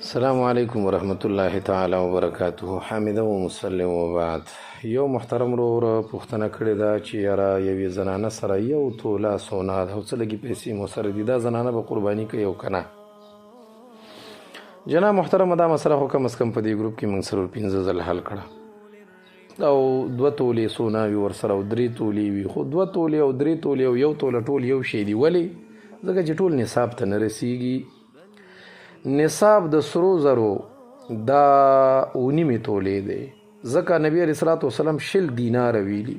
السلام علیکم ورحمت الله تعالی وبرکاته. حامده و مسلم و بعد. یو محترم ورور پوښتنه کړې ده چې یاره یوې زنانه سره یو توله سونا ده او څه لږې پیسې مو سره دي، دا زنانه به قرباني کوي او که نه؟ جناب محترم، دا مسله خو کم از کم په دې ګروپ کې موږ څلور پنځه ځل حل کړه. او 2 تولې سونا وي ورسره او 3 تولې وي، خو 2 تولې او 3 تولې او 1 توله ټول یو شی دي. ولې؟ ځکه چې ټول نصاب ته نه رسیږي. نصاب د سرو زرو دا 7.5 تولې دی، ځکه نبی علیه الصلاة والسلام 20 دینار ویلي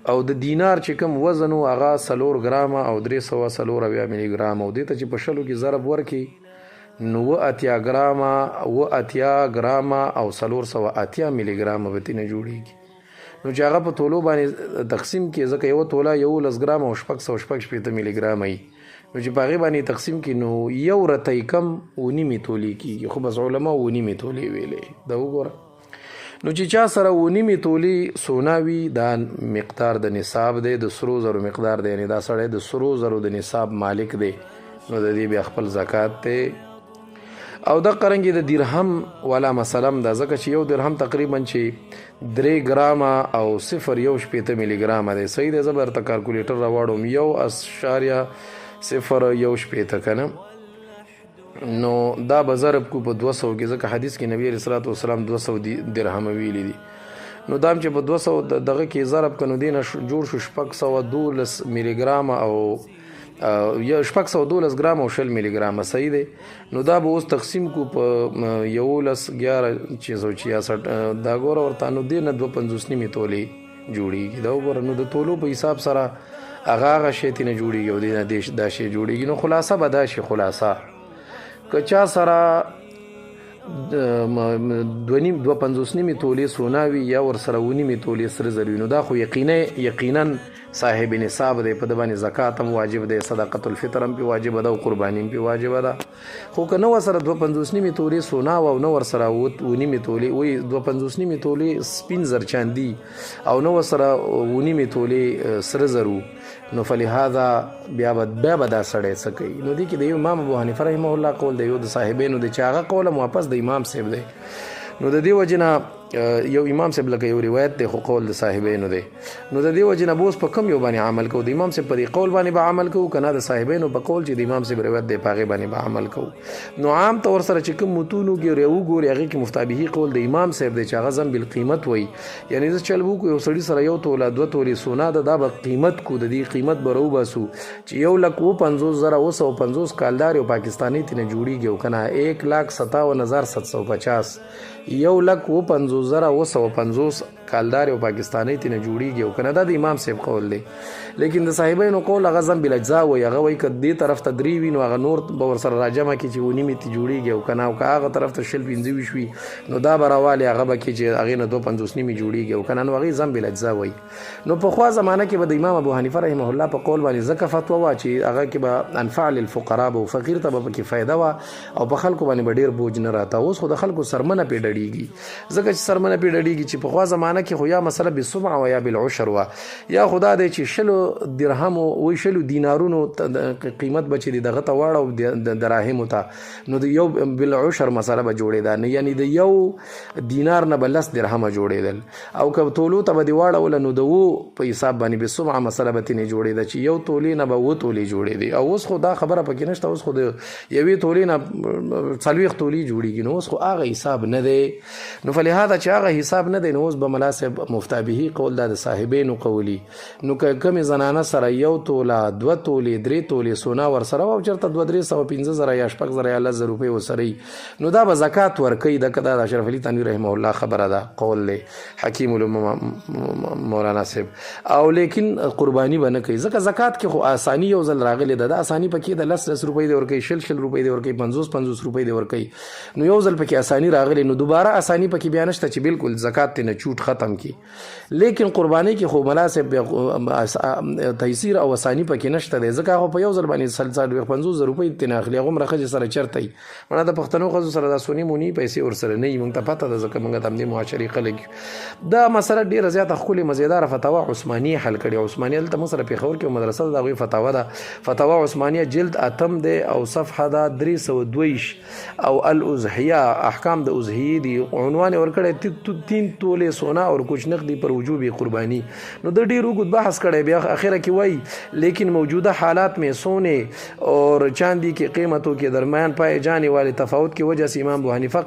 او د دینار چې کوم وزن و هغه 4 ګرامه او 374 ملي ګرامه، او دې ته چې په 20 کې ضرب ورکې نو 87 ګرامه، 87 ګرامه او 480 ملي ګرامه به ترېنه جوړیږي. نو چې هغه په تولو باندې تقسیم کې، ځکه 1 توله 11 ګرامه او 666 ملي ګرامه وي، نو چې په هغې باندې تقسیم کې نو یو رتۍ کم 7.5 تولې کېږي. خو بس علما 7.5 تولې ویلې. دا وګوره، نو چې چا سره 7.5 تولې سونا وي، دا مقدار د نصاب دی، د سرو زرو مقدار دی، یعنی دا سړی د سرو زرو د نصاب مالک دی، نو د دې بیا خپل زکات دی. او د قرنګي د درهم والا مسله ده، ځکه چې 1 درهم تقریبا چې 3 ګرامه او 0.16 ملي ګرامه دی. صحیح دی، زه به درته کالکولیټر راواړوم. 1.061 که نه، نو دا به ضرب کو په 200 کې، ځکه حدیث کې نبی علیه الصلاة والسلام 200 درهم ویلي دي. نو دا چې په 200 دغه کې ضرب کنو، دینه جوړ شو 612 ملي ګرامه او یا 612 ګرام او 20 ملي ګرامه. صحیح دی. نو دا به اوس تقسیم کو په 11 11 666. دا ګوره ورته، نو دینه 52.5 تولې جوړیږي. دا وګوره، نو د تولو په حساب سره هغه هغه شی ترېنه جوړیږي او دینه دا شی جوړیږي. نو خلاصه به دا شي، خلاصه که چا سره 2.5، 52.5 تولې سونا وي یا ورسره 7.5 تولې سره زر وي، نو دا خو یقینا صاحب نصاب دی، په ده باندې زکات هم واجب دی، صدقة الفطر هم پې واجب ده او قرباني هم پې واجب ده. خو که نه ورسره 52.5 تولې سونا وه او نه ورسره 7.5 تولې وي، 52.5 تولې سپین زر چاندي او نه ورسره 7.5 تولې سره زر وو، نو فلهذا بیا به دا سړی څه کوي؟ نو دې کې د یو امام ابو حنیفه رحمه الله قول دی، یو د صاحبینو دی چې هغه قول هم واپس د امام صاحب دی. نو د دې وجنه یو امام صاحب لکه یو روایت دی، خو قول د صاحبینو دی. نو د دې وجنه بوس په کم یو باندې عمل کو؟ د امام صاحب په دې قول باندې به عمل کو کنه د صاحبینو په قول چې د امام صاحب روایت دی، پاغه باندې به عمل کو؟ نو عام طور سره چې کوم متونو کې ریو ګوري، هغه کې مفتابهي قول د امام صاحب دی چې هغه ضم بالقیمت وای. یعنی زه چل وکړو، یو سړي سره 1 توله، 2 تولې سونا ده، دا به قیمت کو، د دې قیمت به راوباسو چې 1,50,750 کالدار او پاکستاني ترېنه جوړیږي او کنه؟ 1,57,750، 1,50,750 کالدار او پاکستاني ترېنه جوړیږي او کنه؟ دا د امام صاحب قول دی. لیکن د صاحبینو قول هغه ضم بالاجزا وي. هغه وایي که دې طرف ته درې وي نو هغه نور به ورسره راجمع کړي چې 7.5 ته جوړیږي او کنه، او که هغه طرف ته 20 25 وي نو دا به راوالي هغه به کې چې هغې نه 52.5 جوړیږي او کنه. نو هغې ضم بالاجزا وایي. نو په خوا زمانه کې به د امام ابو حنیفه رحمه الله په قول باندې ځکه فتوا وه چې هغه کې به انفع للفقراء به، فقیر ته به پکې فایده وه او په خلکو باندې به ډیر بوج نه راته. اوس خو د خلکو سرمنه پې ډډیږي، ځکه چې سرمنه پې ډډیږي چې په خوا زمانه کې خو یا مسله بالسبع و یا بالعشر وه، یا خدا دی چې 20 درهمو وی 20 دینارونو قیمت به چې دغه ته واړو د دراهمو ته، نو د یو بالعشر مسله به جوړېده، نه یعنی د 1 دینار نه به 10 درهمه جوړېدل، او که تولو ته به دی واړول نو د وو په حساب باندې بالسبع مسله به ترې جوړېده چې 1 تولې نه به 7 تولې جوړېدې. او اوس خو دا خبره پکې نشته، اوس خو د یوې تولې نه 40 تولې جوړېږي. نو اوس خو هغه حساب نه دی. نو فلهذا چې هغه حساب نه دی، نو اوس به ملا صاحب مفتابهي قول دا د صاحبینو قولي. نو که کومې زنانه سره 1 توله، 2 تولې، 3 تولې سونا ورسره او چېرته دوه درې سوه، 5000 یا 6000 یا 10,000 روپۍ ورسره، نو دا به زکات ورکوي. دا که دا د اشرف علي تنوي رحمه الله خبره ده، قول دی، حکیم الامه مولانا صاحب، او لیکن قرباني به نه کوي، ځکه زکات کې خو اساني یو ځل راغلې ده. دا اساني پکې د لس لس روپۍ دی ورکوي، 20 20 روپۍ دی ورکوي، 50 50 روپۍ دی ورکوي. نو یو ځل پکې اساني راغلې، نو دوباره اساني پکې بیا نشته چې بالکل زکات ته نه چوټ ختم کی. لیکن قرباني کې خو ملا صاحب تیسیر او اساني پکې نشته دی، ځکه خو په یو ځل باندې 40 50 روپۍ ته نه اخلي. هغومره ښځې سره چرته وي؟ مړه د پښتنو ښځو سره دا سوني موني پیسې ورسره نه وي، مونږ ته پته ده، ځکه مونږ د همدې معاشرې خلک یو. دا مسله ډیره زیاته ښکلې مزیداره فتاوا عثماني حل کړې. عثماني دلته موږ سره پېښور کې مدرسه ده، د هغوی فتاوا ده. فتاوا عثمانیه جلد اتم دی او صفحه ده 322. او الاضحیه احکام د اضحیې دي، عنوان یې ورکړی 3 تولې سونا اور کچھ نقدی پر وجوب قربانی. نو د ډیر اوږد بحث کړی، بیا اخره کې وایي لیکن موجوده حالات میں سونے اور چاندی کی قیمتوں کے درمیان پائے جانے والے تفاوت کی وجہ سے امام ابو حنیفہ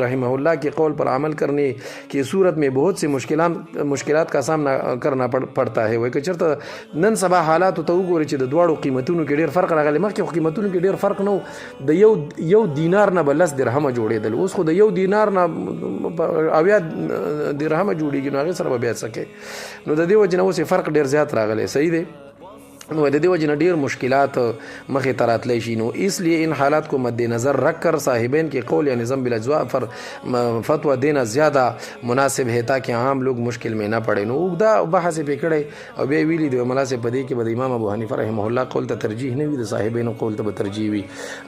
رحمہ اللہ کے قول پر عمل کرنے کی صورت میں بہت سے مشکلات کا سامنا کرنا پڑتا ہے. وایي که چېرته نن سبا حالاتو ته وګورئ چې د دواړو قیمتونو کې ډیر فرق راغلی، مخکې خو قیمتونو کې ډیر فرق نه و، د یو دینار نه به 10 درهمه جوړېدل، اوس خو د یو دینار نه 70 درهمه جوړېږي، نو هغې سره به بیا څه کوې؟ نو د دې وجې نه اوس یې فرق ډېر زیات راغلی. صحیح دی. نو د دې وجې نه ډېر مشکلات مخې ته راتلی شي. نو اس لیے ان حالات کو مد نظر رکھ کر صاحبین کے قول یا نظام بالاجزاء پر فتوی دینا زیاده مناسب ہے تاکہ عام لوگ مشکل میں نه پڑے. نو اوږده بحث یې پرې کړی او بیا یې ویلي دی ملا صاحب په دې کې به د امام ابو حنیفه رحمه الله قول ته ترجیح نه وي، د صاحبینو قول ته به ترجیح وي.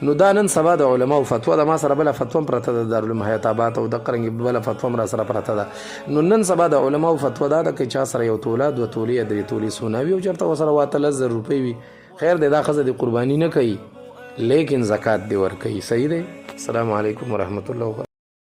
نو دا نن سبا د علماو فتوا ده. ما سره بله فتوا هم پرته ده، دارالعلوم حیات آباد او دقه رنګې بله فتوا هم را سره پرته ده. نو نن سبا د علماو فتوا دا ده که چا سره 1 توله 2 تولې یا 3 تولې سونه وي او چېرته ورسره 18,000 روپۍ وي، خیر دی، دا ښځه دې قرباني نه کوي لیکن زکات دې ورکوي. صحیح دی. السلام علیکم ورحمت الله وبرکاته.